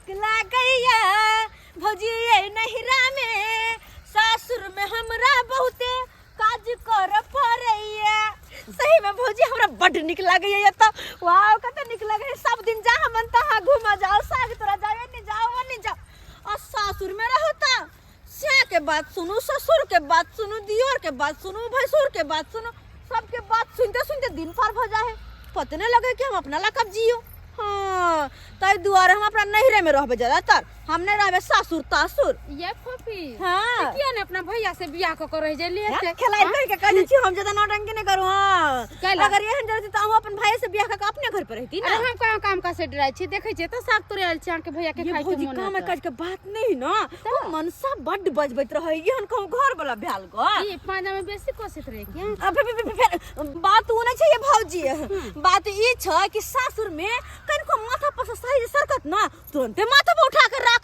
नीक लागैया भौजी ये नैहरा में सासुर में हमरा बहुते काज कर पड़ैया सही में भौजी हमरा बड नीक लागैया एतऽ वाह कते नीक लगैया सब दिन जा मन तहाँ घूमऽ जाओ साग तोरा जाओ एने जाओ ओने जाओ आ सासुर में रहो त स्या के बात सुनू ससुर के बात सुनू दियोर के बात सुनू भैंसुर के बात सुनू सबके बात सुनते सुनते दिन पार भ जाए पते नहीं लगे कि हम अपना ला कब जियो हाँ ताहि दुआरे हम अपना नैहरे में रहबे ज्यादातर हम नहीं रहबे सासुर तासुर ये फूफी हाँ किया ने अपना भैया से बियाह क के रह गेलियै हाँ, खेलाइ करके कह दै छी हम ज्यादा नौटंकी नहीं करू हाँ कैला? अगर एहन जरूरत तऽ अहूँ अपन भाई से बियाह कऽ के अपने घर पर रहती अरे ना हम कहाँ काम का से डराइ छी देखै छियै तऽ साग तोड़े आयल छी अहाँके भैया के ये खाइ के भौजी मोन काम हेतै। काज के बात नहीं ना ओ मनसा बड्ड बजबैत रहै एहन कहूँ घर वाला भेल गो की पाँजा में बेसी कोशित रहे क्या आ, फे- बात उ नहि छै ये भौजी बात ई छै कि सासुर में कनिको माथा पर से साड़ी सरकत ना तुरंते माथा पर उठा के राख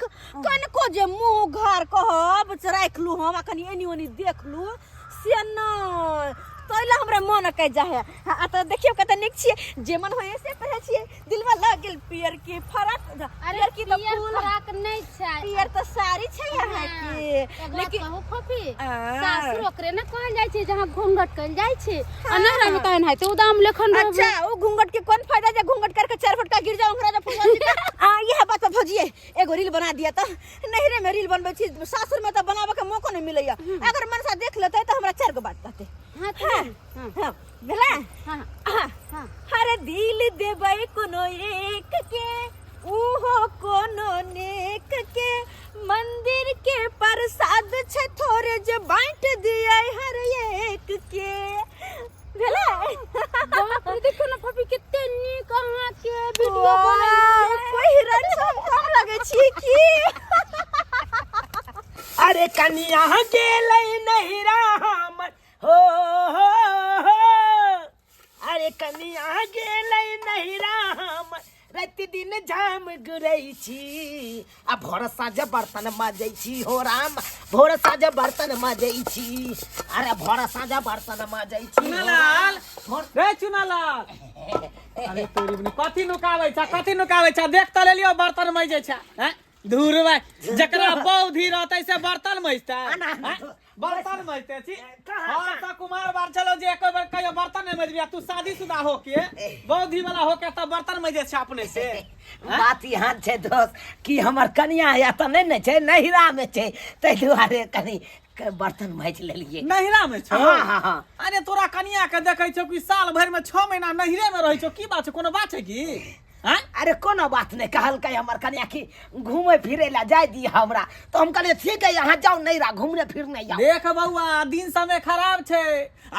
कनिको जे मुंह घर कहब से राखि लू हम आ कनि एनी ओनी देख लू से नहि तैला हमरा मन कहि जाइ है आ तऽ देखियौ कते नीक छियै जे मन होइए से पहिरै छियै दिलवा लग गेल पियर के फराक अरे पियर की तऽ पियर फूल फराक नहि छै पियर तऽ साड़ी छै अहाँके लेकिन लेकिन कहू फफी आ। सासुर ओकरे ने कहल जाइ छै जहाँ घूंघट कयल जाइ छै आ नहरा में तऽ एनाहिते उदाम लेखन रहबै। अच्छा वो घूंघट के कौन फायदा जे घूंघट करके चार फटका गिर जाओ हमरा फुलवा जी का आ यह बात पर भौजी एगो रील बना दिया त नैहरे में रील बनबै छी सासुर में त बनाबे के मौको नहीं मिलैया अगर मनसा देख लेतै त हमरा चार गो बात कहते हाँ तऽ हाँ हाँ हाँ भेलै हाँ हाँ हाँ हर दिल देबै कोनो एक के उहो कोनो नेक के मंदिर के प्रसाद छै थोड़े जे बांट दियै हर एक के भेलै बाप रे देखियौ ने फफी कते नीक अहाँके वीडियो वाह, बनल कोई हिरन से हम कम लगै छी की अरे कनिया गेलै नैहरा हमर हो हो हो अरे कनिया गेलै नैहरा हमर राति दिन जाम गुरै छी आ भोर साँझ बर्तन मजै छी हो राम भोर साँझ बर्तन मजै छी अरे भोर साँझ बर्तन मजै छी हो राम, चुनालाल भोर रे चुनालाल अरे तोरी बनी कथी नुकाबै छ कथी नुकाबै छ देख त लेलियो बर्तन मजै छ हैं धूर भाई जकरा बौधी रहतै से बर्तन मजतै आना, आना। हैं? बर्तन मजते छी कहाँ, हम तऽ कुमार बार चलो जे एको बेर कहियो बर्तन नहीं मजबी आ तू शादीशुदा होके बौधी वाला होके तब बर्तन मजे छै अपने से हैं? बात यहाँ छै दोस्त कि हमर कनिया या तऽ नहि ने छै नैहरा मे छै ताहि दुआरे कनि बर्तन माजि लेलियै नैहरा में छौ हाँ, हाँ, हाँ। अरे तोरा कनिया के देखै छौ कि साल भरि में 6 महीना नैहरे में रहै छौ की बात छै कोनो बात छै की हैं? अरे कोनो बात नहीं कहलकै हमर कनिया कि घूमे फिरे ला जाय दी हमरा तो हम कहलियै ठीक है यहाँ जाओ नैहरा घूमने फिरने जाओ देख बौआ दिन समय खराब छै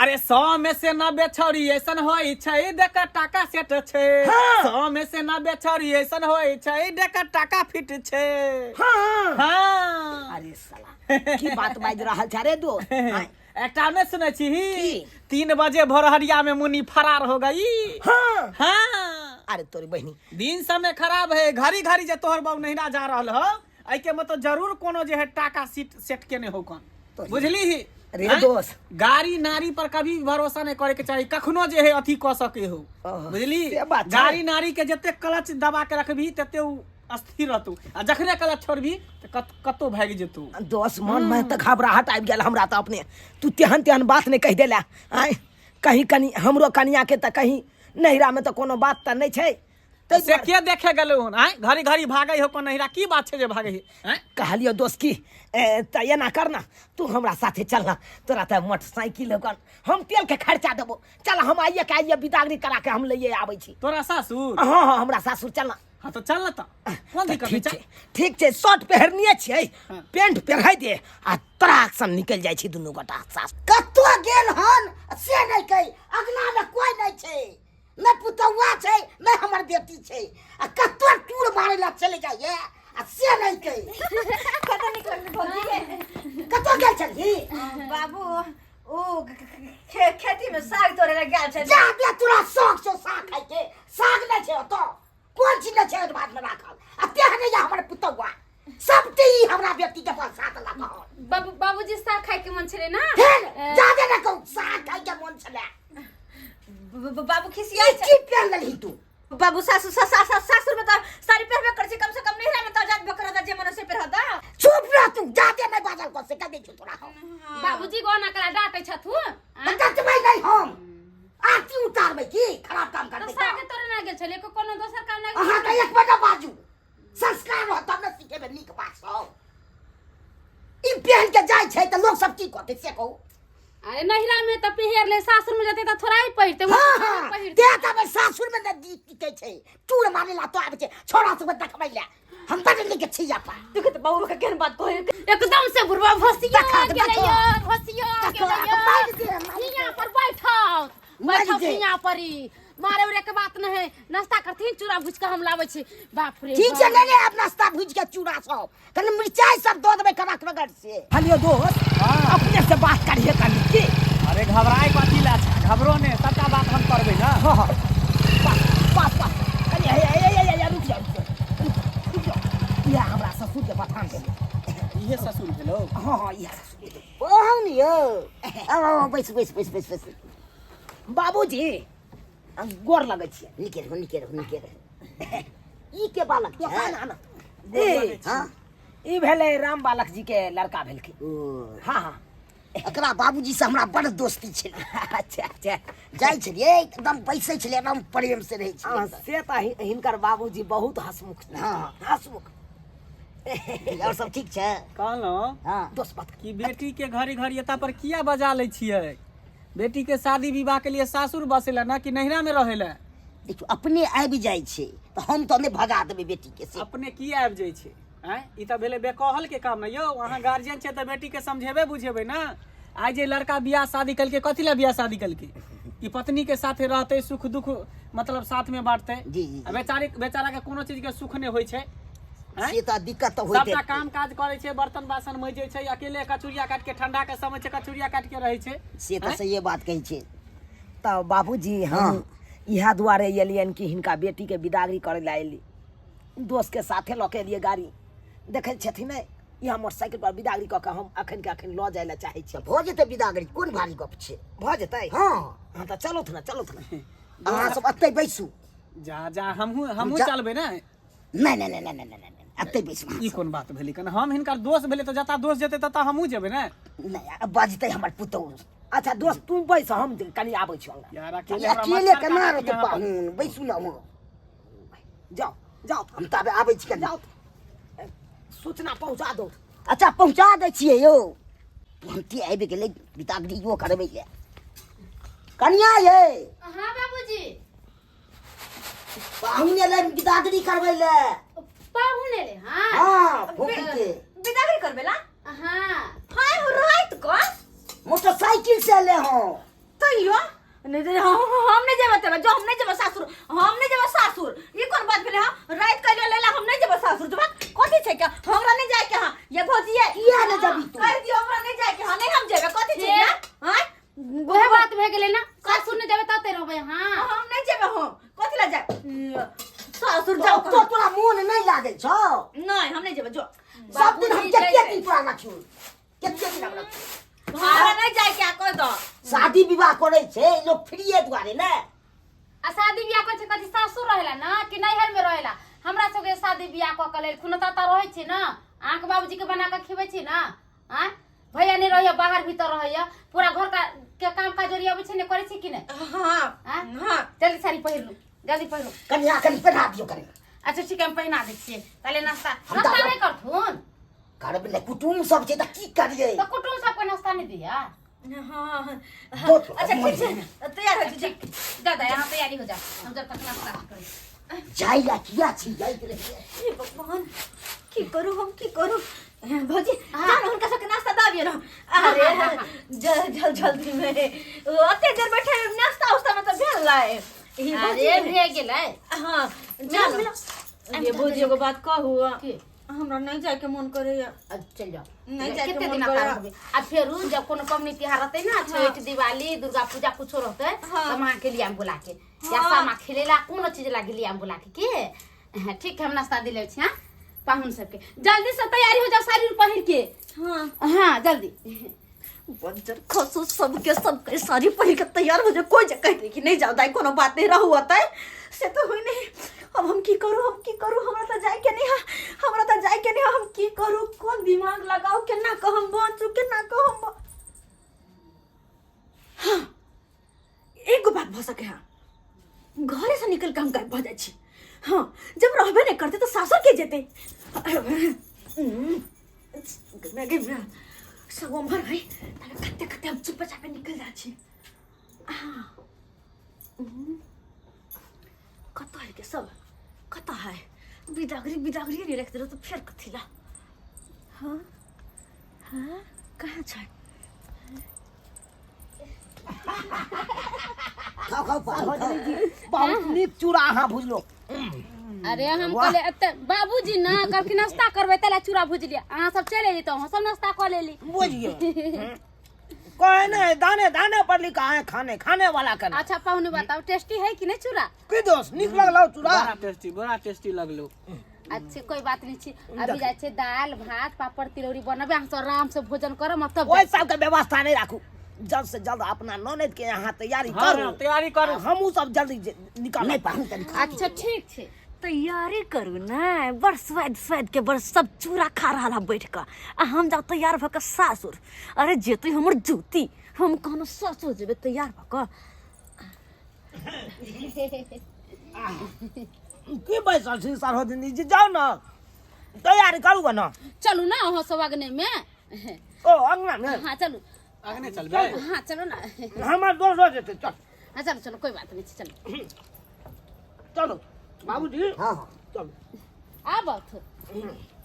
अरे 100 में से 90 छौड़ी ऐसन होइ छै देख टाका सेट छै हाँ। 100 में से 90 छौड़ी ऐसन होइ छै देख टाका फिट छै हाँ हाँ अरे साला की बात बाजि रहल छै रे दोस्त आँय, एकटा नहि सुनै छी की? 3 बजे भोरहरिया में मुन्नी फरार हो गई हाँ हाँ अरे तोरी बहिनी दिन समय खराब है घड़ी घड़ी जे तोहर बाबू नहिरा जा रहल हो एहि के मतलब जरूर कोनो जे है टाका सीट सेट केने हो कन तो बुझली ही रे आँय? दोस्त। गाड़ी नारी पर कभी भी भरोसा नहीं करे के चाही कखनो जे है अथी कऽ सके हो ओह, बुझली से बात छै। गाड़ी नारी के जते क्लच दबा के रखबी तते उ स्थिर रहतौ आ जखने क्लच छोड़बी तऽ कतौ भागि जेतौ दोस्त मन में तऽ घबराहट आबि गेल हमरा तऽ अपने तू तेहन तेहन बात नहि कहि देला आँय कहीं कनी हमरो कनिया के तऽ कहीं नैहरा में तऽ कोनो बात तऽ नहि छै ताहि से दुआरे के देखे गेलौ हन आँय घड़ी घड़ी भागै हो कोन नैहरा की बात छै जे भागै है आँय कहलियो दोस्त की ए, तऽ एना कर ना तू हमरा साथे चल ना तोरा तऽ मोटरसाइकिल हो हम तेल के खर्चा देबो चल हम आइए के आइए बिदागरी करा के हम लइए आबै छी तोरा सासुर हाँ हाँ हमरा सासुर चल ना हाँ तो चल ना तो कोन तऽ दिक्कत ठीक है छै ठीक छै शर्ट पहिरनिये छियै हाँ। पेंट पहिराइ दे आ तराक सन निकलि जाइ छै दुनू गोटा सास कतौ गेल हन से नहि कहि अगना मे कोइ नहि छै नहि पुतौआ छै नहि हमर बेटी छै आ कतौ टूर मारै लए चलि जाइए आ से नहि कहि कतऽ नीक लगलै भौजी के कतौ गेल छलही बाबू ओ खेती में साग तोड़े लए गेल छै जा दे तोरा शौक छौ साग खाइके साग नहि छै ओतऽ कोन चीज नहि छै ओहि बात में राखल आ तेहन नहि हमर पुतौआ सबटे ई हमरा बेटी के फंसा देलक हन बाबू बाबूजी साग खाय के मन छलै ना फेर जादे न कहू साग खाय के मन छलै बाबू खिसिया ई की पहन लेलही तू बाबू सासु सासुर में तो साड़ी पहनबे करै छै कम से कम नैहरा में तो देलको से कह दै छौ तोरा हम। बाबूजी गोना कला डांटे छथु तऽ डटबै नहि हम, आरती उतारबै की खराब काम तऽ करबै? सागे तोरे ना गेल छलै, कोनो दोसर काम ना। अहाँके एक बेर ने बाजू, संस्कार रहत तब ने सिखेबै नीक बात सब। ई पहन के जाइ छै तऽ लोक सब की कहतै से कहू? अरे नहिरा में तऽ पहिर ले, सासुर में जते तऽ थोड़ा ही पहिरते। हाँ हाँ, पहिरते। ते तब सासुर में ने टिकै छै, टूर मारे ला तो आबै छै छोरा सब देखबै ले। हम बड़ नीक छी अपन। देखो तऽ बाबू के केहन बात कहै। एकदम से बुढ़वा भसिया देखा, गेलै देखो। यो, भसिया देखो, गेलै यो। मारि दे, मारि दे। हियाँ पर बैठो। मारि बैठो दे। हियाँ पर ही मारे उरे के बात नहीं, नाश्ता करथिन, चूड़ा भूज के हम लाबै छी। बाप रे ठीक छै। बाप। ले ले आब नाश्ता भुज के चूड़ा सब, कनि मिरचाई सब दऽ देबै कड़क रगड़ से। हलियो दोस्त, अपने से बात करिए कनि की। अरे घबराए कथी ला छै? घबरो ने, सबटा बात हम करबै ना। हाँ हाँ, बात बात बात कनि। हे हे हे हे, रुक जाओ, रुक जाओ, रुक जाओ। इएह हमरा ससुर के बथान भेलै। इहे ससुर भेलो? हाँ हाँ, इएह ससुर भेलै। ओहन यौ, आउ आउ, बैस बैस बैस बैस बैस। बाबूजी, गोर लगै छियै। नीके रहू, नीके रहू, नीके रहू। ई के बालक छै? आना। ए हाँ। ई भेलै राम बालक जी के लड़का भेलखिन। ओ। हाँ हाँ। एकरा बाबूजी से हमरा बड़ दोस्ती छलै। अच्छा अच्छा। जाइ छलियै, एकदम बैसै छलियै, एकदम प्रेम से रहै हाँ, छलियै। से तऽ हिनकर बाबूजी बहुत हंसमुख छथिन। हाँ। हंसमुख। और सब ठीक छै? कहलहुँ हाँ। दोस्त, बात कि बेटी के घड़ी घड़ी एता पर किया बजा लै छियै? बेटी के शादी विवाह के लिए सासुर बसेला ना कि नैहरा में रहेला? देखियौ, अपने आबि जाइ छै तऽ हम तऽ नहि भगा देबै बेटी के से। अपने किया आबि जाइ छै? आँय, ई तऽ भेलै बेकहल के काम ने यौ। अहाँ गार्जियन छै तऽ बेटी के समझेबै बुझेबै ना। आइ जे लड़का बियाह शादी केलकै, कथी लए बियाह शादी केलकै? कि पत्नी के साथे रहतै, सुख दुख मतलब साथ में बांटतै। जी, जी, आ बेचारी बेचारा के कोनो चीज के सुख नहि होइ छै, आँय? से तऽ दिक्कत तऽ होइते। सबटा काम काज करै छै, बर्तन बासन मजै छै अकेले, कचुरिया काटि के, ठंडा के समय छै, कचुरिया काटि के रहै छै। से तऽ सहिए बात कहै छै। तऽ बाबूजी, हम इएह दुआरे एलियनि कि हिनका बेटीके बिदागरी करै लए एली। दोस्तके साथे लऽ के एलियै। गाड़ी देखै छथिन ने, इएह मोटरसाइकिल पर बिदागरी कऽ के हम अखन के अखन लऽ जाइ लए चाहै छी। भऽ जेतै बिदागरी, कोन भारी गप छै? भऽ जेतै? हाँ। हाँ तऽ चलौथ ने, चलौथ ने। अहाँ सब एतै बैसू। जा जा, हमहूँ हमहूँ चलबै ने। नहि नहि नहि नहि नहि नहि, एतै बैसू अहाँ ई सब। कोन बात भेलै? कने हम हिनकर दोस्त भेलै तऽ जतऽ दोस्त जेतै ततऽ हमहूँ जेबै ने। नहि, आब बजतै हमर पुतहु। अच्छा दोस्त, तू बैस, हम कनि आबै छी अंगना। यार, अकेले हमरा अकेले मच्छर केना काटत रहतै यहाँ पर। पाहुन? बैसू ने अहाँ। जाओ जाओ। हम ताबे आबै छी कनि। जाओ, सूचना पहुँचा दो। अच्छा, पहुँचा दै छियै यौ। तुरन्ते आबि गेलै बिदागरियो करबै लए। कनिया ये। हाँ बाबूजी। पाहुन एलै बिदागरी करबै लए। पाहुन एलै? हाँ। हाँ, फोकी के। बिदागरी करबे ला? हाँ। हाय हो, रात को? मोटरसाइकिल से एलै हँ। तैयो नहीं नहीं, हम नहीं जेबै तेबै जो, हम नहीं जेबै सासुर, हम नहीं जेबै सासुर। ई कोन बात भेलै? हां, रात के लेला, हम नहीं जेबै सासुर। जेबै कथी छै के? हमरा नहीं जाय के। हां ये भौजी ये। किया नहि जेबही तू? कहि दियौ, हमरा नहीं जाय के। हां, नहीं हम जेबै। कथी छै के? हां। वएह बात भए गेलै ना, सासुर नहि जेबै तते रहबै। हाँ। हम नहीं जेबै। हम कथी ला जाय सासुर? जाओ। तो तोरा मोन नहि लागै छौ? नहीं, हम नहीं जेबै जो। सब दिन हम बाबूजी कते जइतै। दिन तोरा रखियौ, कते दिन हम रखियौ? हमरा नहीं जाय के, कह दो। शादी विवाह करै छै लोक फ्रीए दुआरे ने। आ शादी बियाह करै छै कथी सासुर रहेला ना कि नैहर में रहेला? हमरा सबके शादी बियाह कऽ के लेल खुनता तऽ रहै छै ना, अहाँके बाबूजी के बना के खिबै छी ना। आँय, भैया नहि रहैया, बाहर भीतर रहैया, पूरा घर का के काम काज ओरियाबै छै ने, करै छै कि नहि? हाँ। आँय? हाँ। जल्दी साड़ी पहिरलू, जल्दी पहिरू। कनिया, कनि पहिरा दियौ कनि। अच्छा ठीक है, हम पहिना दै छियै। पहिले नाश्ता हम नाश्ता तऽ- नहि करथुन? करबै ने, कुटुम सब छै तऽ की करियै? तऽ कुटुम सबके नाश्ता नहि दिया? हाँ। बहुत अच्छा ठीक छै, तैयार हो जा। दादा, यहाँ तैयारी हो जा, हम जब तक नाश्ता करै। जाइ ला किया छी, जाइत रहियै। हे भगवान, की करू हम, की करू? भौजी, जान हुनका सबके नाश्ता दाबियो ना। अरे जल जल्दी में ओते देर बैठे नाश्ता उस्ता में तऽ भेल लाए। ई भौजी, अरे भे गेलै। हाँ, जान ये भौजी, एगो बात कहू? की? हमरा नहीं जाए के मन करैया। अब चल जाओ। नहीं जाए के कते मन दिना करैया। रहबै? आ फेरू जब कोनो पबनी तिहार रहतै ना, छठ, दिवाली, दुर्गा पूजा कुछो रहतै, हाँ। तऽ माँ के लियाम बुला के या सामा खेलेला कोनो चीज लागी लियाम बुला के। के हाँ, ठीक है, हम नाश्ता दिले छी। हाँ, पाहुन सबके जल्दी से तैयारी हो जाओ साड़ी पहिर के। हाँ। हाँ, जल्दी। बंजर खसो, सबके सबके साड़ी पहिर के तैयार हो जाए। कोई जे कहते कि नहीं जाओ दाई, कोनो बात नहीं, रहू अतै, से तो हुई नहीं। अब हम की करू, हम की करू? हमरा तो जाए के नहीं है, हमरा तो जाए के नहीं है। हम की करू? कौन दिमाग लगाउ, केना कऽ हम बचू, केना कऽ हम हाँ, एगो बात भऽ सके है, घरे से निकल के हम गायब भऽ जाइ छी। हाँ, जब रहबे नहीं करते तो सासुर के जेते। सब उम्र है तब कते कते हम चुप चापे निकल जाइ छी। हाँ, कतऽ है के सब, कतऽ है बिदागरी? बिदागरी नहीं रख देलो तो फिर कथी ला? हाँ हाँ, कहाँ छै? खाओ खाओ खाओ, बहुत नीक चूड़ा अहाँ भुजलो। अरे हम कहले एते बाबूजी ना कहलखिन नाश्ता करबै तैला चूड़ा भुजलियै, अहाँ सब चलि एली तऽ अहाँ सब नाश्ता कऽ लेली। बुझिए कहे ने दाने दाने पर लिखा है खाने खाने वाला का। अच्छा पाहुने, बताओ टेस्टी है कि नहीं चूड़ा? की दोस्त, नीक लगलो चूड़ा? बड़ा टेस्टी, बड़ा टेस्टी लगलो। अच्छे, कोई बात नहीं छी, अभी जाइ छै दाल भात पापड़ तिलौरी बनबै, अहाँ सब आराम से भोजन करब तब। ओहि सबके व्यवस्था नहीं राखू, जल्द से जल्द अपना ननद के यहाँ तैयारी हाँ, करू। तैयारी करू। हमहूँ सब जल्दी निकल नहीं पाहुन तनी खा। अच्छा ठीक छै। तैयारी करू ने, बड़ स्वाद स्वाद के बड़ सब चूड़ा खा रहा है बैठ कऽ, आ हम जाउ तैयार भऽ कऽ सासुर। अरे जेतै हमर जूती, हम कहनो सासुर जेबै तैयार भऽ कऽ। की बैसल छी सरोजिनी जी? जाउ ने, तैयारी करू ने। चलू ना अहाँ सब अगने में। ओ अंगना में? हाँ चलू। अगने चलबै? हाँ चलू ना। हमर दोस्त हो जेतै, चल। हाँ चलो चलो, कोई बात नहीं, चलो। चलो बाबूजी। हाँ हाँ, चलो। आब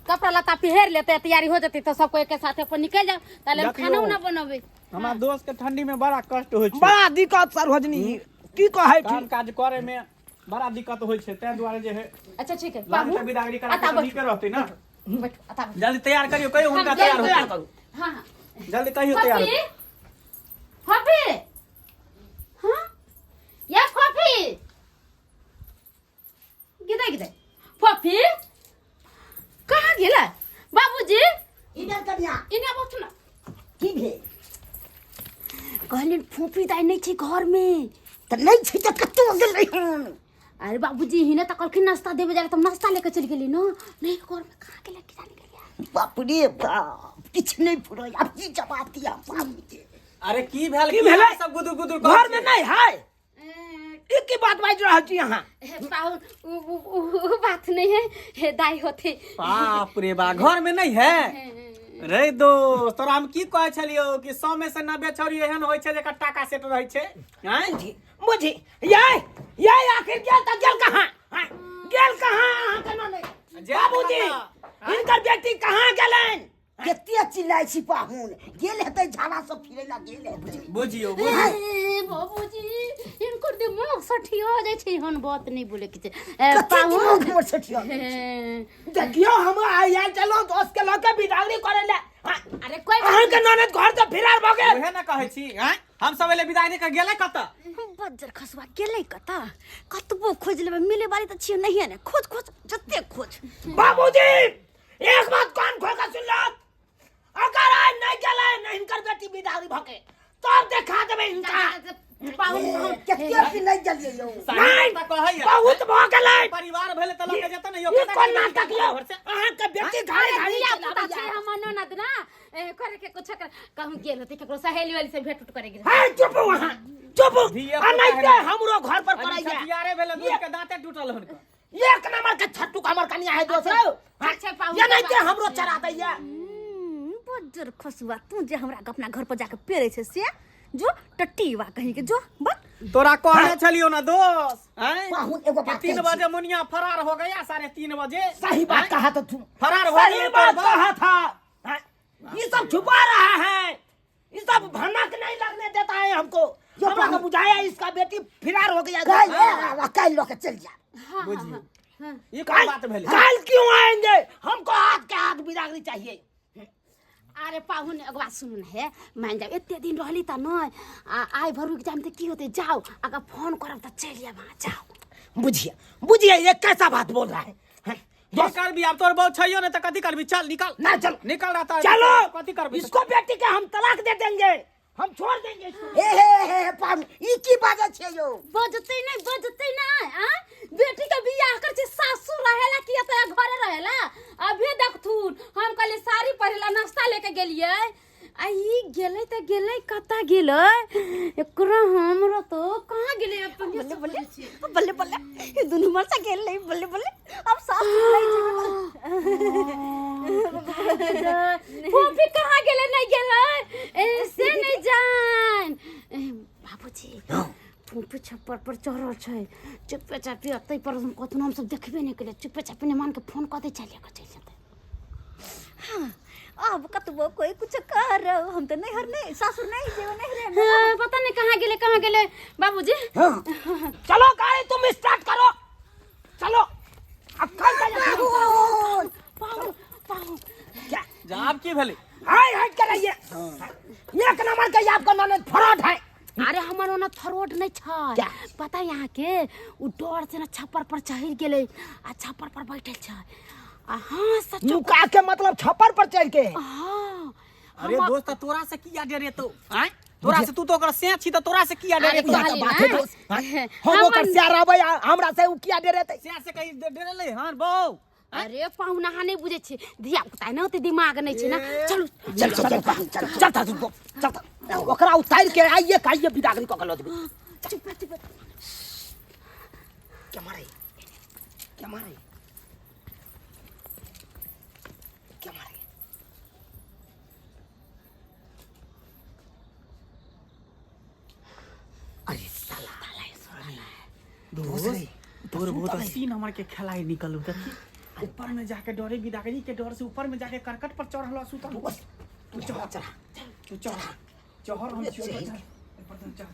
कपड़ा लत्ता पहिर लेते, तैयारी हो जेतै तो सबको एक साथ अपन निकल जाओ, ताले हम देखियौ। खाना उना बनबै। हमरा दोस्त के ठंडी में बड़ा कष्ट होइ छै। बड़ा दिक्कत सरोजनी, की कहै छी। काम काज करे में बड़ा दिक्कत होइ छै, ताहि दुआरे जे है अच्छा ठीक है लान बाबू, के बिदागरी करा आता के बैठू, नीके रहतै ना। बैठू, आता बैठू। जल्दी तैयार करियो, कहियो हुनका हम तैयार जल्दी होतै। करू। हाँ हाँ, जल्दी कहियो तैयार फफी होतै। फफी, हाँ या फफी, गिदे गिदे फफी कहाँ गेला बाबूजी? इधर कनिया। इने बैठू ना। की भेल? कहलिन फूफी दाइ नहीं छै घर में। तऽ नहि छै तऽ कतौ गेलै हन? अरे बाबूजी, हिने तऽ कहलखिन नाश्ता देबे जाले, तऽ नाश्ता लेके चलि गेली न, नहीं घर में, कहाँ गेलै कि जाने गेलियै। बाप रे बाप, किछु नहि फुरै, आब की जवाब दिया बाबूजी? अरे की भेल? की भेलै? सब गुदुर गुदुर घर में नहीं है, ई की बात बाजि रहल छी अहाँ? पाहुन, उ उ उ उ बात नहीं है, हे दाई होते। बाप रे बा, घर में नहीं है रे दोस्त? तोरा हम की कहै छलियौ कि 100 में से 90 छौरी एहन होइ छै जेकर टाका सेट रहै छै, आँय? बुझी बुझी, ये ये आखिर गेल तऽ गेल कहाँ? हाँ, गेल कहाँ अहाँके ननैद? जे बाबूजी, कतऽ? हिनकर बेटी कहाँ गेलनि? कते चिल्लाइ छी पाहुन, गेल हेतै झाड़ा सब फिरै ला गेल हेतै। बुझियौ। ए, बाबूजी, इनकर दिमाग सठिया जाइ छै, एहन बात नहीं बोले के छै। ए, कते पाहुन दिमाग हमर सठिया गेल छै। ए, देखियौ, हम आयल चलो दोस्त के लऽ के बिदागरी करे ले। हाँ, अरे कोई बात अहाँके ननद घर से फिरार भऽ गेल। उहे ने कहै छी, आँय? हम सब एले विदाई के गेलै कतऽ? बज्जर खसुआ गेलै कतऽ? कतबो खोजि लेबै, मिले वाली तऽ छियै नहिये ने। खोज खोज, जते खोज। बाबूजी, एक बात कान खोल के सुन लो, अगर आइ नहि गेलै ने हिनकर बेटी बिदागरी भऽ के, तब देखा देबै हिनका। पाहुन पाहुन, कते कि नहि गेलियै यौ? नहीं, तऽ कहैया बहुत भऽ गेलै। परिवार भेलै तऽ लऽ के जेतै ने यौ। ई कतऽ कोन गेलै नाटक यौ? घर से? अहाँके बेटी घारी घारी धिया पुता चलाबैया। छै हमर ननद ना, ए, करे के कुछ कर, कहूँ गेल होते केकरो सहेली वाली से भेंट उट करे गेल। हे चुप, वहाँ चुप। धिया पुता अनाहिते है ना। हमरो घर पर अभी करैया। छठियारे भेलै, दूध के दाँते टूटल हुनकर। एक नंबर के छट्टू हमर कनिया है दोस्त। ठीक छै पाहुन, ये नहीं कोई बात हमरो चढ़ा दैया। बज्जर खसुआ, तू जे हमरा अपना घर पर जाके पेरे छै से जो टट्टीवा कहीं के जो बक। तोरा कहने छलियौ ना दोस्त, आँय? पाहुन, एगो कि बात 3 कहै छी। बजे मुनिया फरार हो गया, 3:30 बजे। सही बात कहा तो तुम। फरार हो सही गया बात तोर बाप। कहा था। हाँ, ये सब छुपा रहा है, ये सब भनक नहीं लगने देता है हमको। यो हमरा को पाहुन। बुझाया इसका बेटी फिरार हो गया। काल्हि आब, काल्हि लऽ के चलि जायब। हाँ, हाँ, बुझियौ। हाँ। ई कोन बात भेलै? कल क्यों आएंगे? हमको हाथ के हाथ बिदागरी चाहिए। अरे पाहुन, एगो बात सुनू ने हे, मान जाओ एते दिन रहली तऽ नहि, आ आइ भर रुकि जाम तऽ की होतै? जाओ, अगर फोन करब तऽ चलि आयब अहाँ, जाओ। बुझिए बुझिए, ये कैसा बात बोल रहा है, हैं? की करबी आब? तोर बहु छैयो ने तऽ कथी करबी? चल निकल। ना चल। निकल रहता है। चलो। कथी करबी? इसको बेटी के हम तलाक दे देंगे, हम छोड़ देंगे इसको। हे हे हे हे पाहुन, ई की बाजै छियै यौ? बजतै नहि, बजतै नहि। आ बेटी के बियाह कर छै, सासुर रहेला कि एतऽ घरे रहेला? अभी देखथुन, हम कहली साड़ी पहिरे। ने गेलियै आ ई गेलै तऽ गेलै कतऽ गेलै एकरो हमरो तो कहाँ गेलै अपन बल्ले बल्ले बल्ले बल्ले ये दुनू मरचा गेल नहीं बल्ले बल्ले अब सास नहीं फोफी कहाँ गेलै नहीं गेलै ए, से नहीं जान ए, बाबूजी फोफी छप्पर पर चढ़ल छै चुपे चापी अतै पर हम कतनो हमसब देखबे नहि केलियै चुपे चापी नेमान के फोन कऽ दै चलिए कऽ चलि जेतै हाँ, अब कतबो कोई कुछ कर हम तो नहीं हर नहीं सासुर नहीं जेबे नहीं रे हाँ, पता नहीं कहाँ गेलै कहाँ गेलै बाबूजी हाँ। चलो गाड़ी तुम स्टार्ट करो चलो अब कल का पाहुन पाहुन क्या जाब की भेलै हाय हट कर आइए एक नंबर के आपका ननद फ्रॉड है अरे हमर ओना थरोड नहीं छै क्या? पता यहाँ के उ डर से ना छप्पर पर चढ़ गेलै आ छप्पर पर बैठल छै आ हाँ सच नुका के मतलब छप्पर पर चढ़ के हाँ अरे दोस्त तोरा से किया डरे तो आय तोरा से तू तो ओकर से छी त तोरा से किया डरे अरे तो कहली बात है ना। दोस्त हाँ? हम ओकर सियार आबै हमरा से उ किया डरे से से कहीं डरे हां बौ अरे पाहुना अहाँ नहि बुझै छियै धिया पुता ने ओते दिमाग नहि छै ने चलू चल चल चल चल चल चल चल चल ओकरा उतार के आइए काइए बिदागरी कऽ के लऽ जेबै चुप चुप क्या मारे क्या मारे क्या मारे अरे साला दोस्त तोर बहुत सीन हमर के खेलाई निकल देखी ऊपर में जाके डरे बिदागरी के डर से ऊपर में जाके करकट पर चढ़ल सुतल बस तू चढ़ चढ़ा तू चढ़ चढ़ हम छियो चढ़ ऊपर तू चढ़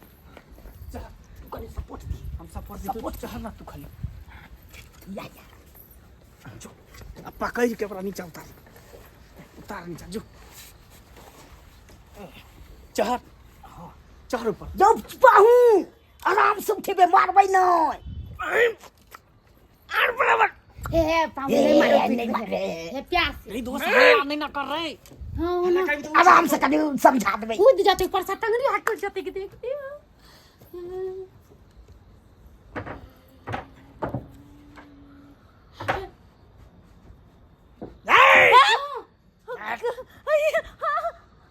चढ़ तू कनी सपोर्ट दी हम सपोर्ट दी तू चढ़ ना तू खाली या या जो अब पकड़ के ओकरा नीचा उतार उतार नीचा जो चढ़ चढ़ ऊपर जब पाहू आराम से उठेबे मारबै नहीं आर बराबर हे हे पाहुन ए, नहीं मारो नहीं मारे। हे प्यार से नहीं दोस्त हल्ला नहीं ना कर रहे हाँ ना कभी तो आराम से कनी समझा देबै कूद जाते ऊपर से टंगरी हट जाते कि देखते हो।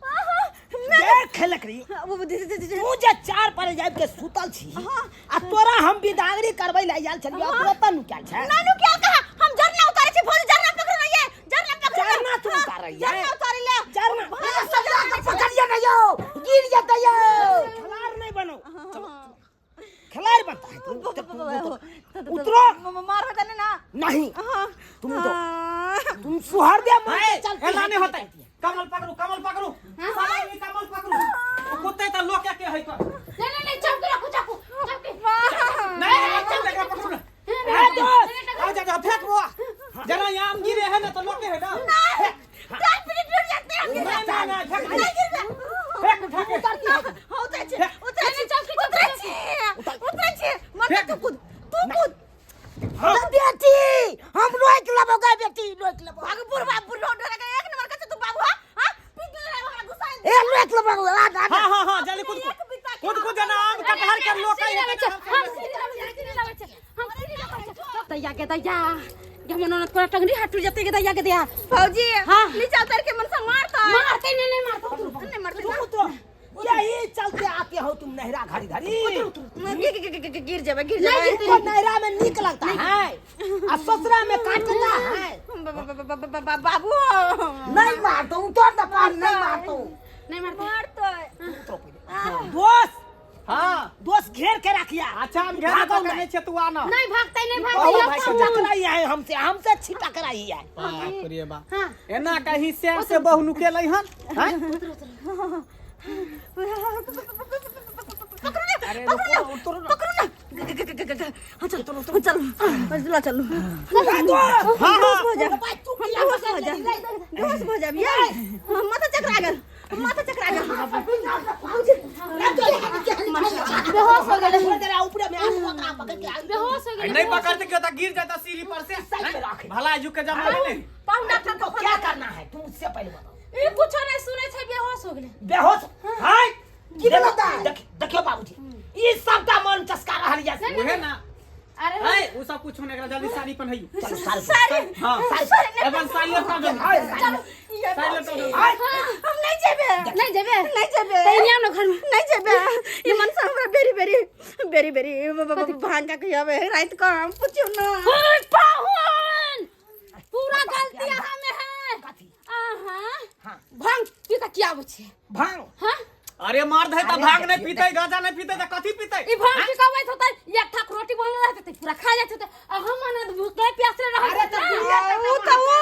देख लकड़ी वो दे दे दे तू जे चार पर जाब के सुतल छी आ तोरा हम बिदागरी करबै ले आयल छलियो तू ओतऽ नुकायल छै नानू क्या कहा हम झरना उतारे छी भौजी झरना पकड़ो ना ये झरना पकड़ो ना। झरना तू हाँ, उतारै ये। झरना उतारे ले झरना। अरे समझा के पकड़िए ना यो गिर जेतै यो खिलाड़ नहीं बनो खिलाड़ बनता है तू उतरो मार होता ना नहीं हाँ तुम तो हाँ। तुम सुहर दे मन ए, से चलती एना है। नहीं होतै कमल पकड़ू कमल पकड़ू साला ई कमल पकड़ू ओ कुत्ते त लोके के है तो नहीं नहीं नहीं चौकी रखो चाकू चौकी नहीं नहीं चल एकरा पकड़ू ना ए दोस्त आ जा जा फेंक बुआ जना आम गिरे है ना तो लोके है ना चार मिनट रुक जाते हैं हम गिर नहीं नहीं नहीं फेंक नहीं गिर रहा। फेंक उठा के हाँ, उतरै छी उतरै छी उतरै छी उतरै छी मत तू कूद तू कूद तो बेटी हम रोक लेबो गे बेटी रोक लेबो भाग बुढ़वा बुढ़वा डरा के एक नंबर का तू बाबू हां हां पीट ले हमरा गुस्सा ए रोक लेबो आ आ हां हां हां जल्दी कूद कूद कूद जना आम कटहर के लोके है हम सीढ़ी लाबै छी, सीढ़ी लाबै छी, हम सीढ़ी लाबै छी। दैया के दैया गे हमर ननद कोना टंगरी हाथ टूट जेतै के दैया के दैया फौजी हाँ। नीचा उतर के मन से मारता मारते नहीं नहीं मारते नहीं मारते तुम उतरो यही चलते आते हो तुम नहरा घड़ी घड़ी गिर गिर गिर गिर जाबे गिर नहीं जाबे गिरते। तुमको नहरा में निक लगता है आ ससुरा में काटता है बाबू नहीं मारतो उतर ना पार नहीं मारतो नहीं मारते मारता उतरो पहिले दोस्त हां दोस्त घेर के रखिया अच्छा हम घेर के पकड़ने छे तू आना नहीं भागते नहीं बहुत भागते भाई से टकराई है हमसे हमसे छिटकराई है बाप रे बाप हां एना कहीं से से बहु नुकेलै हन हैं अरे रुको उतरो ना पकड़ो ना हाँ चलो चलो चलो चलो हां हां हो जा भाई तू हम बेहोश हो जा बेहोश हो जा ये माथा चकरा गेल माथा चकरा गेल बेहोश हो गेलै जरा ऊपर में आलू ओकरा पकड़ के आलू बेहोश हो गेलै नहीं पकड़ते क्यों तो गिर जाता सीढ़ी पर से साइड में रख। भला झुक के जमा नहीं पाहुना तुमको क्या करना है तुम उससे पहले बताओ ई कुछो नहीं सुनै छै बेहोश हो गेलै बेहोश हाय की बोलता है? देख देखियो बाबूजी ई सबटा मन चस्का रहल ये उहे ना अरे है उ सब कुछ होने के जल्दी साड़ी पहनाइयो चलो सारे सारी हां सारी एवन साड़ी पहना जल्दी चलो छियै साड़ी लटो हम नहीं जेबे। नहीं जेबे? नहीं जेबे। तऽ एने आउ ने घर में। नहीं जेबे। ई मन से हमरा बेरी बेरी बेरी बेरी भांग का खियाबे रात को, हम पूछियो ना। ओए पाहुन, पूरा गलती अहाँ में है। कथी? अहाँ हाँ। भांग पी कऽ किया आबै छै? भांग? हाँ। अरे मार दे, त भांग नहीं देखियौ, पीते, गांजा नहीं पीते त कथी पीते? ई भांग पी कऽ अबैत होतै, एक थाक रोटी बनल रहतै तऽ पूरा खा जाइत होतै, आ हम अनद भूखले प्यासले रहै। अरे तऽ बुढ़िया तऽ उ तऽ उ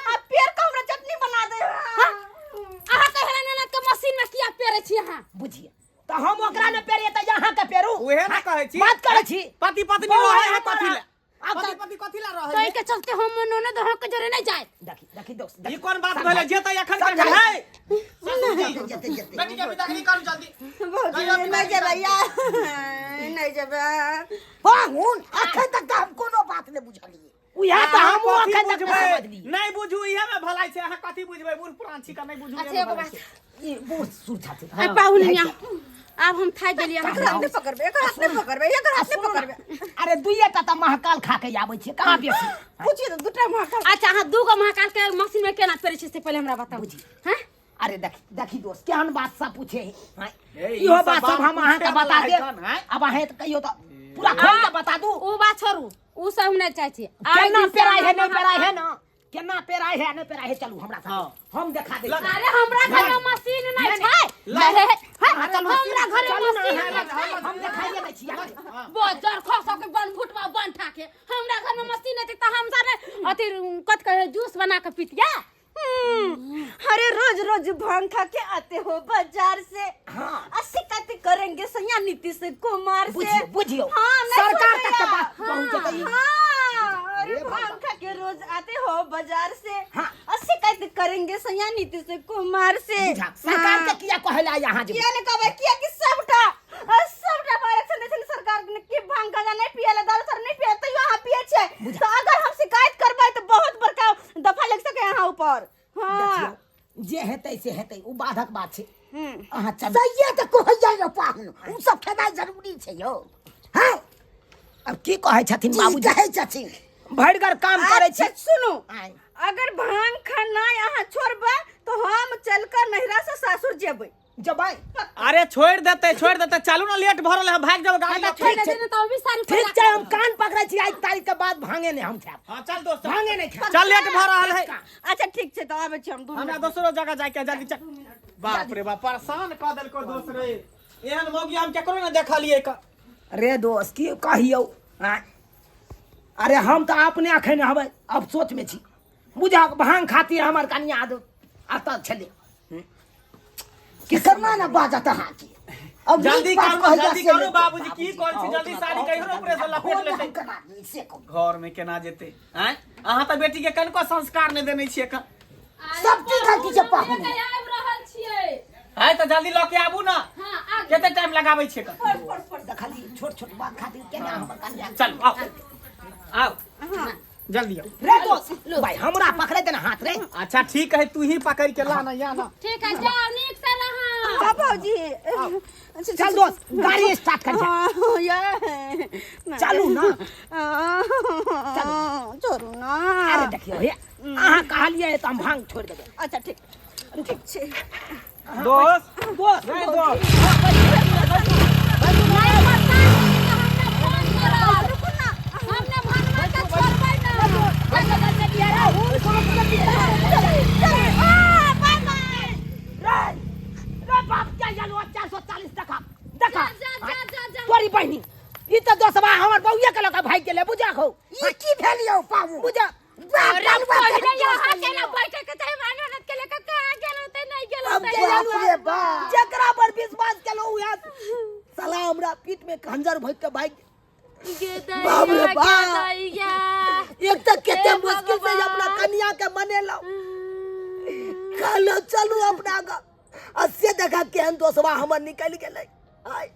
आ पेड़ के हमरा चटनी बना दे। अहाँ कहला ननद के मशीन में किया पेरै छी अहाँ? बुझिए तऽ हम ओकरा ने पेरिए तऽ यहाँ के पेरू। उहे ना कहै छी। बात करै छी। पति पत्नी बौआ रहै है है कथी ले? आब पति तऽ पति कथी ला रहै ताहि है? के चलते हम ननद अहाँ के जरे नहीं जाए। देखी देखी दोस्त, ई देखी। कोन बात भेलै जे त एखन के है? जते जते जते। बेटी के विदागरी करू जल्दी। भौजी, नहीं जेबै या नहीं जेबै। पाहुन, अखन तक तऽ हम कोनो बात नहि बुझलियै। उएह तऽ अहाँ हमहूँ कथी अखन तक नहि बुझबै? समझलियै। नहीं बुझू, इहे में भलाई छै। अहाँ कथी बुझबै? बूढ़ पुरान छी का नहीं बुझू। अच्छा, इहे में एगो भलाई बात। छै। ई बूढ़ सूढ़ छथिन। आ पाहुन, हियाँ आब हम थाकि गेलियै। एकर हाथ नहीं पकड़बै, एकर हाथ नहीं पकड़बै, एकर हाथ नहीं पकड़बै। अरे दुइये टा तऽ महाकाल खा के आबै छियै, कहाँ बेसी? पूछिए तऽ दूटा महाकाल। अच्छा, अहाँ दूगो महाकाल के मशीन में केना पेरै छी से पहिले हमरा बताउ। बुझी। हाँ। अरे देखी देखी दोस्त, केहन बात सब पूछे है। हाँ? ए, ई इहो सब बात सब बात हम अहाँके पूछे बता वाला है देब। कौन, हैं? अब अहें तऽ कहियो तऽ पूरा खोल के बता दू। उ बात छोड़ू, उ सब हम नहीं चाहै छी। आइ केना दिन से पेराइ है हम नहीं पेराइ है ना, केना पेराइ है नहीं पेराइ है, चलू हमरा साथे। हाँ। हम देखा दै छी। अरे हमरा घर में मशीन नहीं छै। ला- अरे हाँ, चलू। हमरा घर में चलू ना, मशीन अहाँ- नहीं छै। हम देखाइए दै छी अहाँके। बजर खो सबके बन फुटवा बन ठाके, हमरा घर में मशीन नहीं छै तऽ हम सारे अथी कथि कहै जूस बना के पीतिया। अरे रोज रोज भांग खा के आते हो बाजार से। हाँ। आ शिकायत करेंगे सैया नीतीश कुमार से। बुझियौ बुझियौ। हाँ, नहीं सरकार तक के छोड़ेगा। बात पहुंच जेतै। हाँ, अरे हे भांग भगवान। खा के रोज आते हो बाजार से। हाँ। और शिकायत करेंगे सैया नीतीश कुमार से। बुझा, सरकार के किया कहला यहाँ जे? किया ने कहबै? किया कि सबटा आ, सबटा आरक्षण दै छै ने सरकार ने कि भांग गांजा नहीं पियला, दारू सारू नहीं पियला, तैयो अहाँ पियै छै। बुझा। तऽ अगर हम शिकायत करबै तऽ बहुत बड़का दफा लग सकै अहाँ ऊपर। हाँ। देखियौ, जे हेतै से हेतै, ओ बाधक बात छै। अहाँ चलू। सहिए तऽ कहैया यौ पाहुन, ओ सब खेनाइ जरूरी छै यौ। हाँ। अब की कहै छथिन की बाबूजी? कहै छथिन? भरिगर काम करै छी। अच्छा सुनू। आँय। अगर भांग खानाइ अहाँ छोड़बै तऽ हम चल कऽ नैहरा से सासुर जेबै। जेबै? अरे छोड़ देते, छोड़ देते, चलू ना, लेट भरल है, भाग जाओ गाड़ी लऽ के। छोड़ि देने तऽ अभी सारी ठीक छै, हम कान पकड़ै छी, आज तारीख के बाद भांगे नहि हम खायब। हाँ चल दोस्त। भांगे नहि खायब। चल, लेट भऽ रहल है। अच्छा ठीक छै, तऽ आबै छी हम 2 हमरा मिनट। दोसरो जगह जाके है, जल्दी चल। बाप रे बाप, परेशान कऽ देलको दोस्त रे। एहन मौगी हम केकरो ने देखलियै क। रे दोस्त, की कहियौ? आँय? अरे हम तऽ अपने अखन हबै अफसोच में छी। बुझा, भांग खातिर हमर कनिया अतऽ छलै। की करना ने बाजत अहाँके अब? जल्दी नीक बात करू, कहैया जल्दी से करू नहि। बाबूजी, की करै छी? जल्दी साड़ी कहियो ने ऊपरे से लपेट घरमे लेतै। हम केना आदमी से कहू? घर में केना जेतै? आँय, अहाँ तऽ बेटी के कनिको संस्कार नहि देने छियै क। सब की गलती छै पाहुन? आबि रहल छियै। आँय, तऽ जल्दी लऽ के आबू ना। हाँ, आ कते टाइम लगाबै छियै क? देखली, छोट छोट बात खातिर केना हमर कनिया। चलू, आउ आउ, जल्दी आउ। रे दोस्त भाई, हमरा पकड़े देना हाथ रे। अच्छा ठीक है, तू ही पकड़ के ला ना, या ना। ठीक है, जाओ, नीक से रहा। हाँ भौजी। चल दोस्त, गाड़ी स्टार्ट कर जा। हाँ, ये। चलू ना। हाँ, छोड़ू ना। अरे देखियौ हे, अहाँ कहलियै तऽ हम भांग छोड़ि देबै। अच्छा ठीक ठीक छै। दोस्त। दोस्त। रे दोस्त। नहीं पता है कि हमने फोन करब। रुकू ना। हमने भनमा के छोड़बै ना। बाय बाय। रे रे बाप के यलो 440 टका देखा। जा जा जा जा। तोरी बहिनी, ई तऽ दोस्तबा हमर बौआ के लऽ कऽ भागि गेलै। बुझा खौ। ई की भेल यौ पाहुन? बुझा। बाप अरे बलुआ पहिले केहन यहाँ दोस्त के ना यौ। बैठे के चाहे, ननद के लेके कहाँ गेल होतै, नहीं गेल अब होतै। जे बाप रे बाप। जकरा पर विश्वास केलहुँ उएह साला हमरा पीठ में खंजर भोंकि के भागि गे बाप रे दैया, बाप। गे दैया। एक तऽ कते हे मुश्किल से भगवान। अपना कनिया के मनेलहुँ, कहलहुँ चलू अपना गाँव, आ से देखा केहन दोसवा हमर निकलि गेलै। आय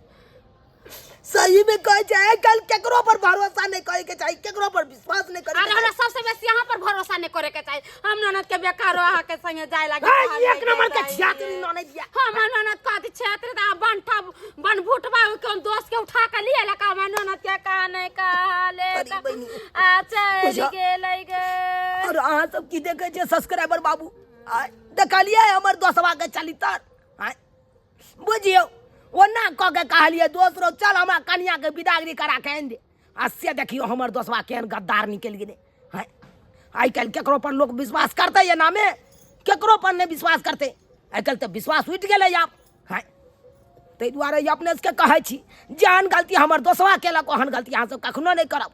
सही में कहै छै, आइ काल्हि केकरो पर भरोसा नहि करे के चाही, केकरो पर विश्वास नहि करे अरे के हमरा चाही। सबसे बेसी यहाँ पर भरोसा नहीं करे के चाही। हम ननद के बेकारो अहाँ के संगे जाय लागे। हे, एक नंबर के छियातरी ननद दिया। हम ननद कहती क्षेत्र दा बनठा बनभुटबा कोन दोस्त के उठा के लिए लका हम ननद के कहा नहीं कहा ले। अरे बहिनी। आ चल बुझा। गेलै गे। और अहाँ सब की देखै छियै सब्सक्राइबर बाबू? आय देखलियै हमर दोसवा के चलितर। आय बुझियौ ओना कऽ के कहलियै दोस्त रौ चल हमरा कनिया के विदागरी करा के आनि दे, आ से देखियौ हमर दोसवा केहन गद्दार निकलि गेलै। हँ आइ काल्हि केकरो पर लोक विश्वास करतै एनामे? केकरो पर नहि विश्वास करतै। आइ काल्हि तऽ विश्वास उठि गेलै आब। हँ ताहि दुआरे अपने सबके कहै छी जेहन गलती हमर दोसवा केलक ओहन गलती अहाँ सब कखनो नहि करब।